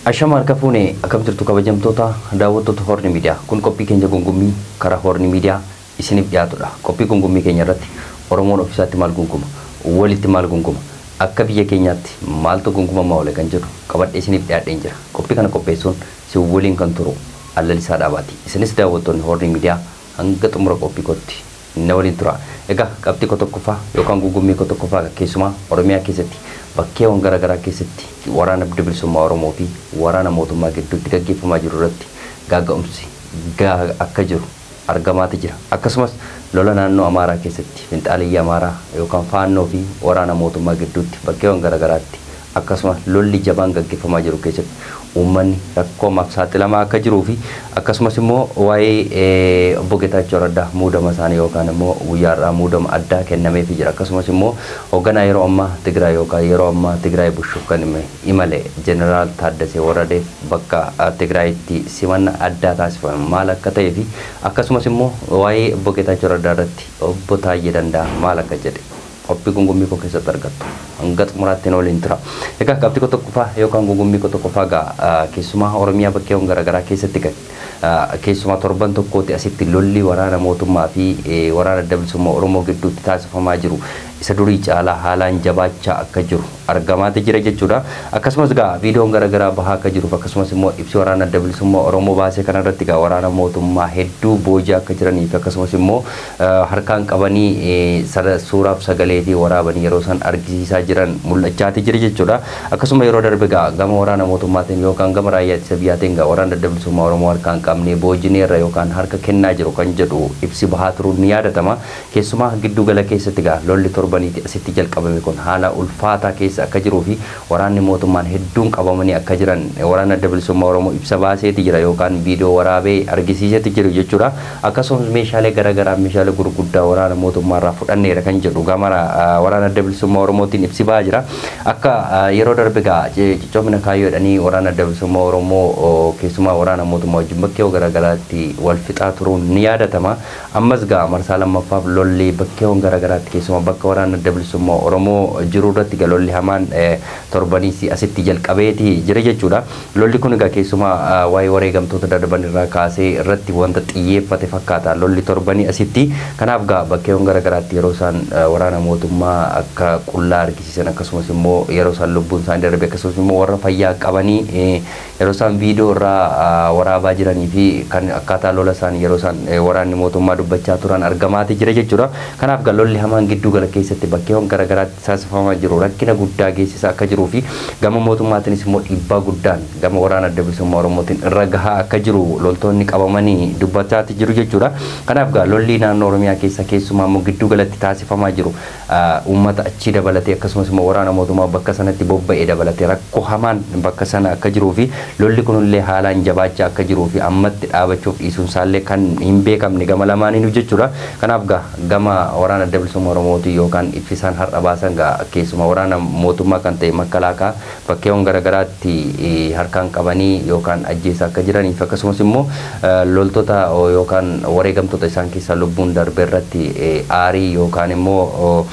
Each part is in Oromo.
Ashama harka fuune akkam jirtu kabajamtoota daawwattoota Horni Miidiyaa. Kun qophii keenya gungummii karaa Horni Miidiyaa isiniif dhiyaatudha. Qophii gungummii keenya irratti Oromoon ofiisaatti maal gunguma, walitti maal gunguma, akka biyya keenyaatti maaltu gungumamaa oole kan jedhu qabadhee isiniif dhiyaadheen jira. Qophii kana qopheessuun isin waliin kan turu Allalisaa Dhaabaati. Isinis daawwattoonni Horni Miidiyaa hanga xumura qophii kootti na waliin tura. Egaa qabxii koo tokkoffaa yookaan gungummii koo tokkoffaa keessumaa Oromiyaa keessatti bakkeewwan garaagaraa keessatti waraana bilisummaa Oromoo fi waraana mootummaa gidduutti gaggeeffamaa jiru irratti gaaga'umsi akka jiru argamaati jira. Akkasumas lola naannoo Amaaraa keessatti finxaaliyyi Amaaraa yookaan faannoo fi waraana mootummaa gidduutti bakkeewwan garaagaraatti akkasumas lolli jabaan gaggeeffamaa jiru keessatti uummanni rakkoomaaf saaxilamaa akka jiruu fi akkasumas immoo waa'ee obbo Geetaachoo Raddaa muudama isaanii yookaan immoo guyyaa har'aa muudama addaa kennameefii jira. Akkasumas immoo hoogganaa yeroo ammaa Tigraay yookaan yeroo ammaa Tigraay bulchuuf kan imale Jeneraal Taaddasee Warradeef bakka Tigraayitti simanna addaa taasifame maal akka ta'ee fi akkasumas immoo waa'ee obbo Geetaachoo Raddaa irratti obbo Taayyee Danda'a maal akka jedhe qophii gungummii koo keessatti argattu. Hanga xumuraatti na waliin tura. Egaa qabxii koo tokkoffaa yookaan gungummii koo tokkoffaa egaa keessumaa Oromiyaa bakkeewwan garaagaraa keessatti keessumaa torban tokkooti asitti lolli waraana mootummaa fi waraana adda bilisummaa Oromoo gidduutti taasifamaa jiru isa durii caalaa haalaan jabaachaa akka jiru argamaati jira jechuudha. Akkasumas egaa viidiyoon garaagaraa bahaa akka jiruuf akkasumas immoo ibsi waraana adda bilisummaa Oromoo baasee kanarratti egaa waraana mootummaa hedduu boojii akka jiranii fi akkasumas immoo harkaan qabanii suuraaf sagaleetii waraabanii yeroo isaan argisiisaa jiran mul'achaati jira jechuudha. Akkasuma yeroo darbe egaa gama waraana mootummaatiin yookaan gama raayyaa ittisa biyyaatiin egaa waraana adda bilisummaa Oromoo harkaan qabnee boojineerra yookaan harka kennaa jiru kan jedhu ibsi bahaa turuun ni yaadatama. Keessumaa giddu gala keessatti egaa lolli torbaniiti asitti jalqabame kun haala ulfaataa keessa akka jiruu fi waraanni mootummaan hedduun qabamanii akka jiran waraana adda bilisummaa Oromoo ibsa baaseeti jira yookaan viidiyoo waraabee argisiiseeti jiru jechuudha. Akkasumas meeshaalee garaagaraa meeshaalee gurguddaa waraana mootummaarraa fudhanneera kan jedhu gama waraana adda bilisummaa Oromootiin ibsi bahaa jira. Akka yeroo darbe egaa cichoomina kaayyoo jedhanii waraana adda bilisummaa Oromoo keessumaa waraana mootummaa wajjin bakkeewwan garaagaraatti wal fixaa turuun ni yaadatama. Ammas egaa marsaa lammaffaaf lolli bakkeewwan garaagaraatti keessumaa bakka waraana adda bilisummaa Oromoo jiru irratti egaa lolli hamaan torbaniis asitti jalqabeeti jira jechuudha. Lolli kun egaa keessumaa waa'ee wareegamtoota darban irraa kaasee irratti wanta xiyyeeffate fakkaata lolli torbanii asitti. Kanaaf egaa bakkeewwan garaagaraatti yeroo isaan waraana mootummaa akka qullaa argisiisan akkasumas immoo yeroo isaan lubbuun isaanii darbe akkasumas immoo warra fayyaa qabanii yeroo isaan viidiyoo irraa waraabaa jiranii fi kan akkaataa lola isaanii yeroo isaan waraanni mootummaa dubbachaa turan argamaati jira jechuudha. Kanaaf egaa lolli hamaan gidduu gala keessatti bakkeewwan garaagaraatti taasifamaa jiru rakkina guddaa geessisaa akka jiruu fi gama mootummaatiinis immoo dhiibbaa guddaan gama waraana adda bilisummaa Oromootiin irra gahaa akka jiru loltoonni qabamanii dubbachaati jiru jechuudha. Kanaaf egaa lolli naannoo Oromiyaa keessa keessumaa immoo gidduu galatti taasifamaa jiru uummata achii dabalatee akkasumas immoo waraana mootummaa bakka sanatti bobba'ee dabalatee rakkoo hamaan bakka sana akka jiruu fi lolli kunillee haalaan jabaachaa akka jiruu fi ammatti dhaabachuuf dhiisuun isaallee kan hin beekamne gama lamaaniinuu jechuudha. Kanaaf egaa gama waraana adda bilisummaa Oromootiin yookaan ibsisaan har'a baasan egaa keessumaa waraana mootummaa kan ta'e makalaakaa bakkeewwan garaagaraatti harkaan qabanii yookaan ajjeesaa akka jiraniif akkasumas immoo loltoota yookaan wareegamtoota isaan keessaa lubbuun darbe irratti aarii yookaan immoo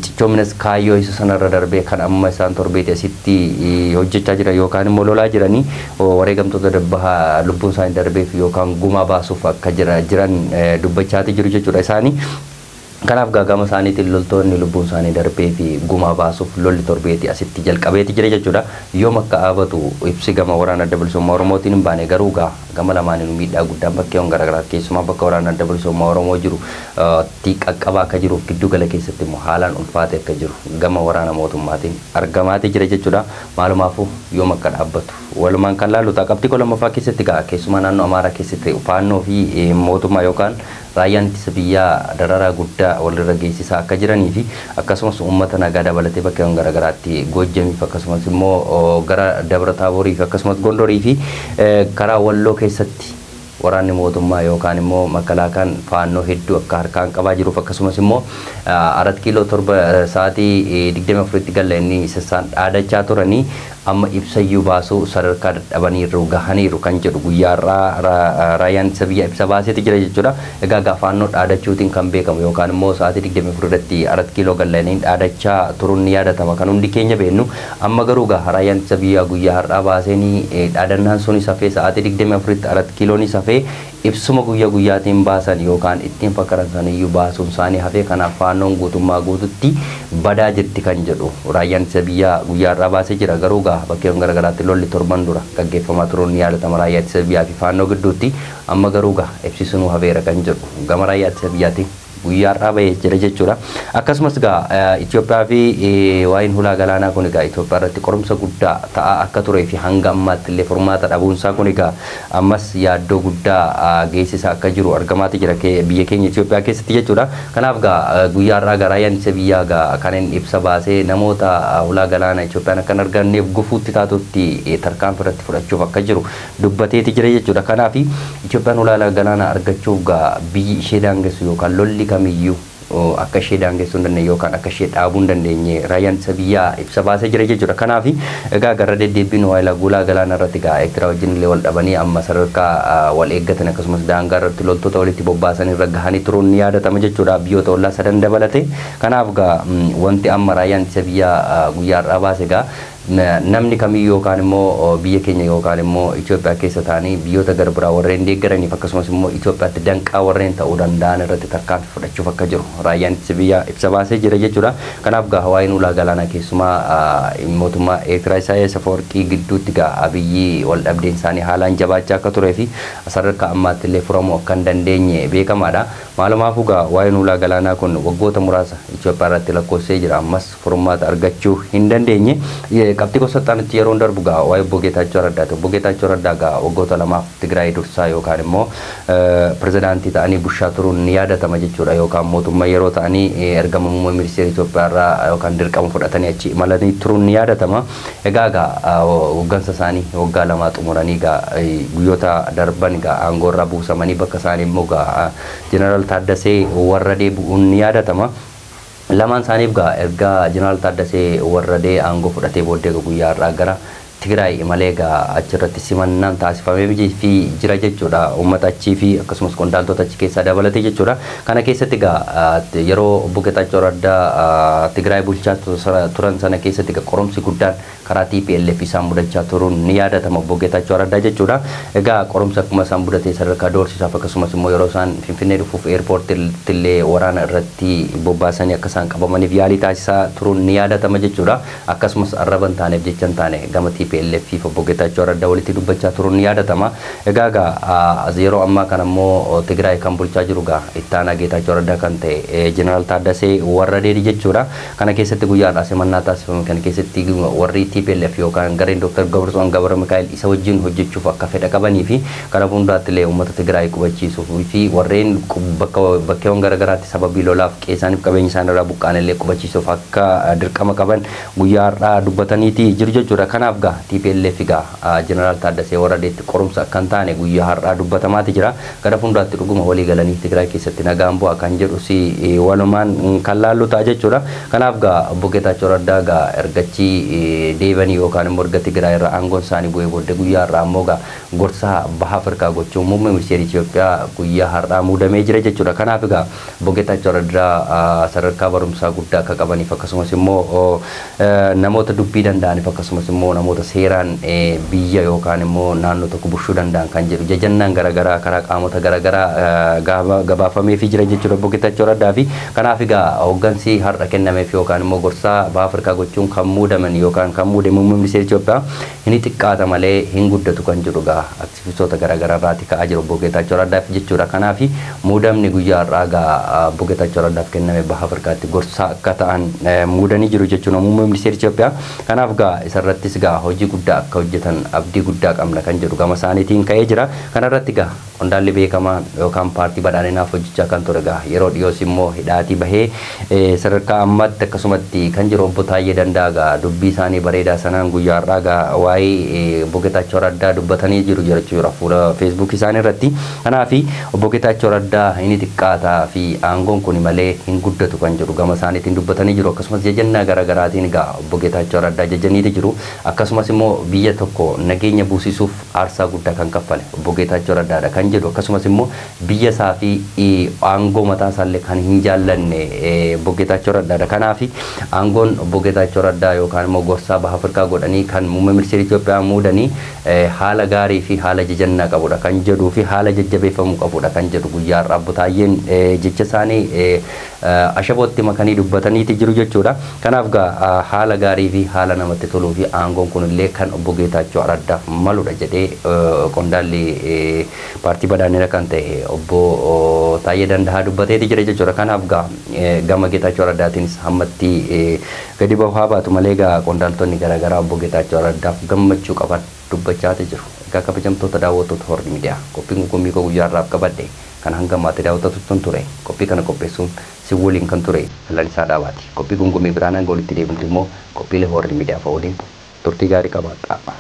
cichoominas kaayyoo isa sanarra darbee kan amma isaan torbeeti asitti hojjechaa jiran yookaan immoo lolaa jiranii wareegamtoota dabbahaa lubbuun isaanii darbeef yookaan gumaa baasuuf akka jiran dubbachaati jiru jechuudha isaanii. Kanaaf gama isaaniitiin loltoonni lubbuun isaanii darbee fi gumaa baasuuf lolli torbeeti asitti jalqabeeti jira jechuudha. Yoom akka dhaabatu ibsi gama waraana adda bilisummaa Oromootiin hin baane garuu gama lamaaniin miidhaa guddaan bakkeewwan garaagaraa keessumaa bakka waraana adda bilisummaa Oromoo jiru qaqqabaa akka jiruuf giddu gala keessatti immoo haalaan ulfaate akka jiru gama waraana mootummaatiin argamaati jira jechuudha. Maalumaafuu yoom akka dhaabbatu walumaan kan laallu ta'a. Qabxii koo lammaffaa keessatti egaa keessumaa naannoo Amaaraa keessatti faannoo fi mootummaa yookaan raayyaan ittisa biyyaa dararaa guddaa walirra geessisaa akka jiranii fi akkasumas uummata nagaa dabalatee bakkeewwan garaagaraatti Goojjamiif akkasumas immoo gara Dabra Taaborii fi akkasumas Gondorii fi karaa Walloo keessatti waraanni mootummaa yookaan immoo makalaakaan faannoo hedduu akka harkaan qabaa jiruuf akkasumas immoo 4 kiiloo 7 sa'aatii 24tti galla inni isaan dhaadachaa turanii Amma ibsayyuu baasuu sadarkaa dadhabaniiru gahaniiru kan jedhu guyyaa har'aa raayyaan ittisa biyyaa ibsa baaseeti jira jechuudha. Egaa gaafaannoo dhaadachuutiin kan beekamu yookaan immoo sa'aatii 24 irratti 4 kiiloo galanii dhaadachaa turuun ni yaadatama kan hundi keenya beeknu. Amma garuu gaa raayyaan ittisa biyyaa guyyaa har'aa baaseenii dhaadannaan sunis hafee sa'aatii 24tti 4 kiiloonis hafee ibsuma guyyaa guyyaatiin baasan yookaan ittiin fakkaran saniyyuu baasuun isaanii hafee, kanaaf faannoon guutummaa guututti badaa jirti kan jedhu raayyaan ittisa biyyaa guyyaa har'aa baasee jira. Garuu gaa bakkeewwan garaagaraatti lolli torban dura gaggeeffamaa turuun ni yaadatama raayyaa ittisa biyyaa fi faannoo gidduutti. Amma garuu gaa ibsisunuu hafeera kan jedhu gama raayyaa ittisa biyyaatiin guyyaa har'aa bahee jira jechuudha. Akkasumas egaa Itoophiyaa fi waa'een hulaa galaanaa kun egaa Itoophiyaa irratti qorumsa guddaa ta'aa akka turee fi hanga ammaatti illee furmaata dhabuunsaa kun egaa ammas yaaddoo guddaa geessisaa akka jiru argamaati jira biyya keenya Itoophiyaa keessatti jechuudha. Kanaaf egaa guyyaa har'aa egaa raayyaan ittisa biyyaa egaa kan inni ibsa baasee namoota hulaa galaanaa Itoophiyaan akka hin arganneef gufuutti taatutti tarkaanfii irratti fudhachuuf akka jiru dubbateeti jira jechuudha. Kanaaf Itoophiyaan hulaa galaanaa argachuuf egaa biyyi ishee daangessu yookaan lolli kamiyyuu akka ishee daangessuu hin dandeenye yookaan akka ishee dhaabuu hin dandeenye raayyaan ittisa biyyaa ibsa baasee jira jechuudha. Kanaaf egaa gara deddeebiin waa'ee hulaa galaanaa irratti egaa Eertiraa wajjin illee wal dhabanii amma sadarkaa wal eeggatan akkasumas daangaa irratti loltoota walitti bobbaasan irra gahanii turuun ni yaadatama jechuudha biyyoota ollaa sadan dabalate. Kanaaf egaa wanti amma raayyaan ittisa biyyaa guyyaa har'aa baase egaa namni kamiyyuu yookaan immoo biyya keenya yookaan immoo Itoophiyaa keessa ta'anii biyyoota gara biraa warreen deeggaraniif akkasumas immoo Itoophiyaatti danqaa warreen ta'uu danda'an irratti tarkaanfii fudhachuuf akka jiru raayyaan ittisa biyyaa ibsa baasee jira jechuudha. Kanaaf gaa waa'een ulaa galaanaa keessumaa mootummaa Eertiraa Isaayyaas Afawarqii gidduutti gaa Abiyyi wal dhabdeen isaanii haalaan jabaachaa akka turee fi sadarkaa ammaatti illee furamuu akka hin dandeenye beekamaadha. Maalumaafuu gaa waa'een ulaa galaanaa kun waggoota muraasa Itoophiyaa irratti lakkoofsee jira, ammas furmaata argachuu hin dandeenye. Qabxii gosa itti yeroo darbu gaa waa'ee obbo Geetaachoo Raddaati. Obbo Geetaachoo Raddaa gaa waggoota lamaaf Tigraay dursaa yookaan immoo pirezidaantii ta'anii bushaa turuun ni yaadatama jechuudha, yookaan mootummaa yeroo ta'anii ergama muummee ministeera Itoophiyaa irraa yookaan dirqama fudhatanii achi imalanii turuun ni yaadatama. Egaa gaa hoggansa isaanii waggaa lamaa xumuranii gaa guyyoota darban gaa aangoo irraa buusamanii bakka isaanii immoo gaa Jeneraal Taaddasee Warradee bu'uun ni yaadatama. Lamaan isaaniif gaa erga Jeneraal Taaddasee Warradee aangoo fudhatee booddee guyyaa har'aa gara Tigraay imalee gaa achirratti simannaan taasifamee fi jira jechuudha. Uummata achii fi akkasumas qondaaltota achi keessaa dabalatee jechuudha. Kana keessatti gaa yeroo obbo Geetaachoo Raddaa Tigraay bulchaa turan sana keessatti gaa qorumsi guddaan karaa TPLF isaan mudachaa turuun ni yaadatama obbo Geetaachoo Raddaa jechuudha. Egaa qorumsi akkuma isaan mudatee sadarkaa doorsisaaf akkasumas immoo yeroo isaan Finfinnee dhufuuf eerpoortiitti illee waraana irratti bobbaasanii akka isaan qabamaniif yaalii taasisaa turuun ni yaadatama jechuudha. Akkasumas arraba hin taaneef jecha hin taane gama TPLF fi obbo Geetaachoo Raddaa walitti dubbachaa turuun ni yaadatama. Egaa gaa yeroo ammaa kana immoo Tigraay kan bulchaa jiru gaa ittaanaa Geetaachoo Raddaa kan ta'e Jeneraal Taaddasee Warradee jechuudha. Kana keessatti guyyaadhaa simannaa taasifame kana keessatti warri TPLF yookaan gareen Dr. Gabratsiyoon Gabra Mikaa'el isa wajjin hojjechuuf akka fedha qabanii fi kana fuulduraatti illee uummata Tigraay qubachiisuuf fi warreen bakkeewwan garaagaraatti sababii lolaaf qe'ee qabeenya isaanii irraa buqqa'an illee qubachiisuuf akka dirqama qaban guyyaa har'aa dubbataniiti jiru jechuudha. Kanaaf gaa TPLF gaa Jeneraal Taaddasee Warradeetti qorumsa akka hin taane guyyaa har'aa dubbatamaati jira. Gara fuulduraatti dhuguma walii galanii Tigraay keessatti nagaan bu'a kan jedhu si walumaan kan laallu ta'a jechuudha. Kanaaf gaa obbo Geetaachoo Raddaa gaa ergachi deebanii yookaan immoo erga Tigraay irraa aangoon isaanii bu'ee booddee guyyaa har'aa immoo gaa gorsa baha Afrikaa gochuun muummee ministeera Itoophiyaa guyyaa har'aa muudamee jira jechuudha. Kanaaf egaa obbo Geetaachoo Raddaa sadarkaa barumsaa guddaa akka qabaniif akkasumas immoo namoota dubbii danda'aniif akkasumas immoo namoota seeraan biyya yookaan immoo naannoo tokko bulchuu danda'an kan jedhu jajannaan garaagaraa karaa qaamota garaagaraa gabaafameefii jira jechuudha obbo Geetaachoo Raddaa fi kanaaf egaa hooggansi har'a kennameef yookaan immoo gorsaa baha Afrikaa gochuun kan muudaman yookaan kan muudame muummee ministeera Itoophiyaa hin xiqqaata malee hin guddatu kan jedhu gaa aktivistoota garaagaraa irraati ka'aa jiru obbo Geetaachoo Raddaaf jechuudha. Kanaaf muudamni guyyaa har'aa gaa obbo Geetaachoo Raddaaf kenname baha Afrikaatti gorsaa akka ta'an muudanii jiru jechuudha muummee ministeera Itoophiyaa. Kanaaf gaa isarrattis gaa hojii guddaa akka hojjetan abdii guddaa qabna kan jedhu gama isaaniitiin ka'ee jira. Kanarratti gaa Qondaalli beekamaa yookaan paartii badhaadhinaaf hojjechaa kan ture egaa yeroo dhiyoos immoo hidhaatii bahee sadarkaa ammaatti akkasumatti kan jiru obbo Taayyee Danda'a egaa dubbii isaanii bareedaa sanaan guyyaa har'aa egaa waa'ee obbo Geetaachoo Raddaa dubbatanii jiru jechuudha fuula feesbuukii isaanii irratti. Kanaaf obbo Geetaachoo Raddaa inni xiqqaataa fi aangoon kun malee hin guddatu kan jedhu gama isaaniitiin dubbatanii jiru. Akkasumas jajannaa garaagaraatiin egaa obbo Geetaachoo Raddaa jajaniiti jiru. Akkasumas immoo biyya tokko nageenya buusisuuf aarsaa guddaa kan kaffale obbo Geetaachoo Raddaadha kan jedhu. Akkasumas immoo biyya isaa fi aangoo mataa isaallee kan hin jaallanne obbo Geetaachoo Raddaadha. Kanaaf aangoon obbo Geetaachoo Raddaa yookaan immoo gorsaa baha Afrikaa godhanii kan muummee ministeera Itoophiyaa muudanii haala gaarii fi haala jajannaa qabudha kan jedhuu fi haala jajjabeeffamuu qabudha kan jedhu guyyaa har'aa obbo Taayyeen jecha isaanii ashabootti makanii dubbataniiti jiru jechuudha. Kanaaf gaa haala gaarii fi haala namatti toluu fi aangoon kunillee kan obbo Geetaachoo Raddaaf maludha jedhee qondaalli paartii badhaadhina kan ta'e obbo Taayyee Dandahaa dubbateeti jira jechuudha. Kanaaf gaa gama Geetaachoo Raddaatiinis hammatti gadi bahaa baatu malee gaa qondaaltonni garaagaraa obbo Geetaachoo Raddaaf gammachuu qaban dubbachaati jiru. Egaa kabajamtoota daawwattoota Horn Miidiyaa qophiin gungummii koo guyyaa har'aaf qabadhe kan hanga ammaatti daawwattoota ture qophii kana qopheessuun si waliin kan ture Lalisaa Dhaabaati. Qophii gungummii biraan hanga walitti deebinutti immoo qophiilee Horn Miidiyaa fa'a waliin turtii gaarii qabaadhaa.